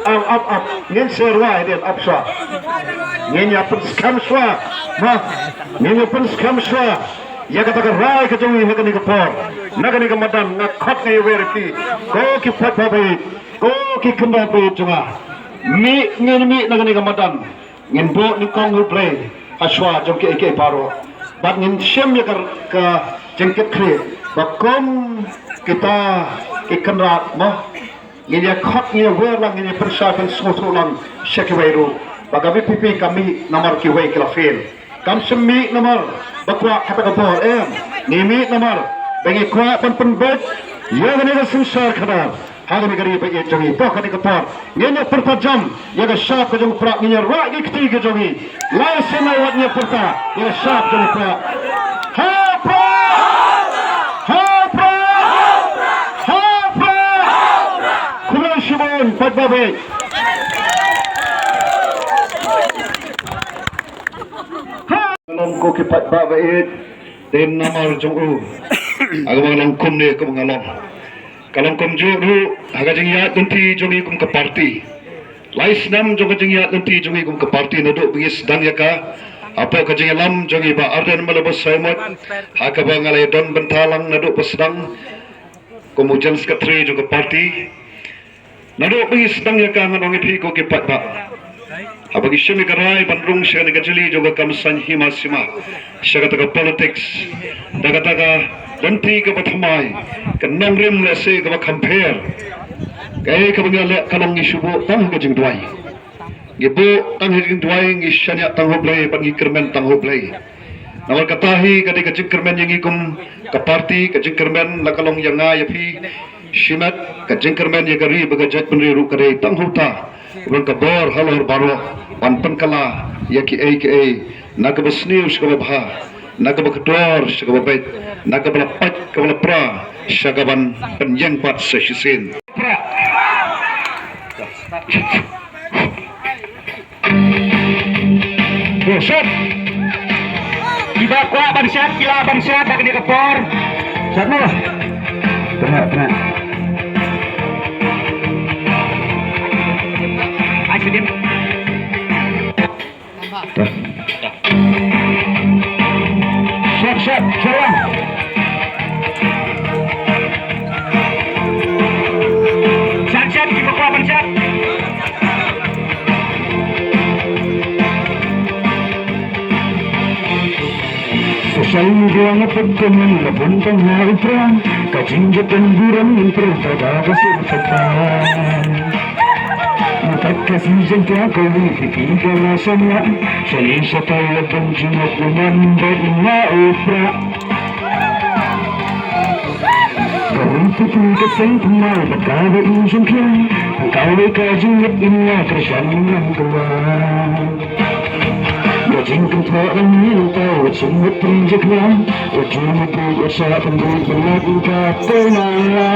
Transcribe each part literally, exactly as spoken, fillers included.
Ap, ap, ap. Ngin sa rwai hadien ap shuwa. Ngin ïa pynskhem shuwa. Mo. Ngin ïa pynskhem shuwa ïa kata ka rai ka jong ngi ha kane ka por. Na kane ka madan nga khot nga ïawer ïa phi, ko ki paidbah ba ïeit, ko ki khynnah ba ïeit jong nga. Mih, ngin mih na kane ka madan. Ngin buh nyngkong U Blei ha shuwa jong kiei kiei baroh. Bad ngin shim ïa ka, ka jingkitkhlieh ba kum kita ki kynrad, mo, ngin ïa khot, ngin ïa wer lang, ngin ïa pynshai pynsngewthuh lang sha kiwei ruh ba ka V P P ka mih namar kiwei ki la fail. Kam shym mih namar ba kwah kata ka bor, em. Ngi mih namar ba ngi kwah ban pynbeit ïa kane ka synshar khadar ha kane ka ri ba ïeit jong ngi. To, kane ka por ngin ïa pyrta jam ïa ka shap ka jong u Prah, ngin ïa rah ki kti ka jong ngi. Lai sien lai wat ngin ïa pyrta ïa ka shap jong u Prah. Ha Prah! Ha Prah! Ha Prah! Khublei shibun, paidbah ba ïeit. Ka long, ko ki paidbah ba ïeit, te namar jong u, ha kaba long kumne kumba nga long. Ka long kumjuh ruh ha ka jingïaid lynti jong ngi kum ka party. Lai snem jong ka jingïaid lynti jong ngi kum ka party naduh ba ngi sdang ïa ka hapoh ka jingïalam jong i Bah Ardent Miller Basaiawmoit ha kaba nga la ïadon bynta lang naduh ba sdang kum u General Secretary jong ka party. Naduh ba ngi sdang ïa ka, ngan ong ïa phi, ko ki paidbah, haba ngi shim ïa ka rai ban rung sha kane ka jylli jong ka kam saiñ hima sima, sha kata ka politics, da kata ka lynti kaba thymmai, ka nongrim lehse kaba kham pher, kaei kaba ngi la leh ka long ngi shu buh tang ha ka jingduwai. Ngi buh tang ha ka jingduwai, ngi shaniah tang ha U Blei bad ngi kyrmen tang ha U Blei. Namar kata hi ka dei ka jingkyrmen ïa ngi kum ka party, ka jingkyrmen la ka long ïa nga ïa phi shimet, ka jingkyrmen ïa ka ri bad ka jaitbynriew ruh ka dei tang ha uta u don ka bor halor baroh ban pynkylla ïa kiei kiei, na kaba sniew sha kaba bha, na kaba kordor sha kaba beit, na kaba la pait kaba la pra, sha kaban pynïeng pat sa shisien. Pra. Yo, shot. Kiba kwah ban shot, ki lah ban shot da kane ka por. Shot mo. Tengok, tengok. Ai, sedim. Shot, shot, shot. Shot, shot, kiba kwah ban shot. Social media nga put comment la bun tang ha u Prah, ka jingïathuh burom ngin pyrta da ka sur pyrta. Mynta ka season ka ka wi pi pi ka la sanya, shani shatai la bun jingïathuh man ba ina u Prah. Ka wi pi pi ka seng pynmai ba ka ba in jong kia, ka wi ka jingïathuh ina ka shan man ka wa. Ka jingkynthoh lang ïa uta u jingmut pynjah khlam, u jingmut u shah pynbun pynlait ka tynala.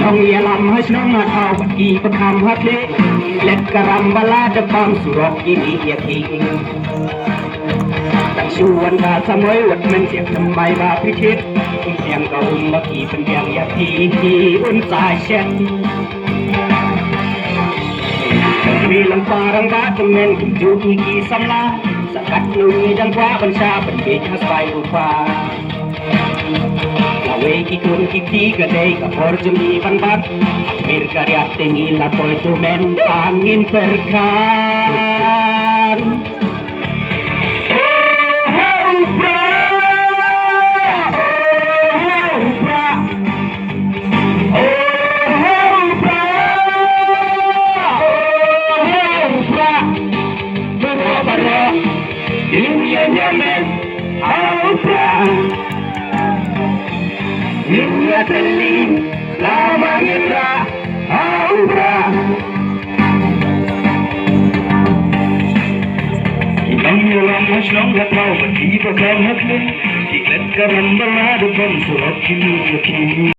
Nongïalam ha shnong ha thaw bad ki pakham ha khlieh, leit ka ram ba la dep bam surok ïa ki ïa ki. Tang shu wan ka samoi wat men siap thymmai ba phi thied. Pynbiang ka um ba ki pynbiang ïa phi, phi un sa shet. Phi lang parang ba tymmen kumjuh ïa ki samla. Sa katno ngi dang kwah ban shah pynbiang ha sbai rupa. Lawei ki khun ki kti ka dei ka por jong ngi ban bat. Mir ka riat te ngi la poi tymmen ba ngin pyrkhat. Ki nongïalam ha shnong ka thaw bad kiba kam ha khlieh, ki klet ka ram ba la dep ban surok ki mut ïa ki.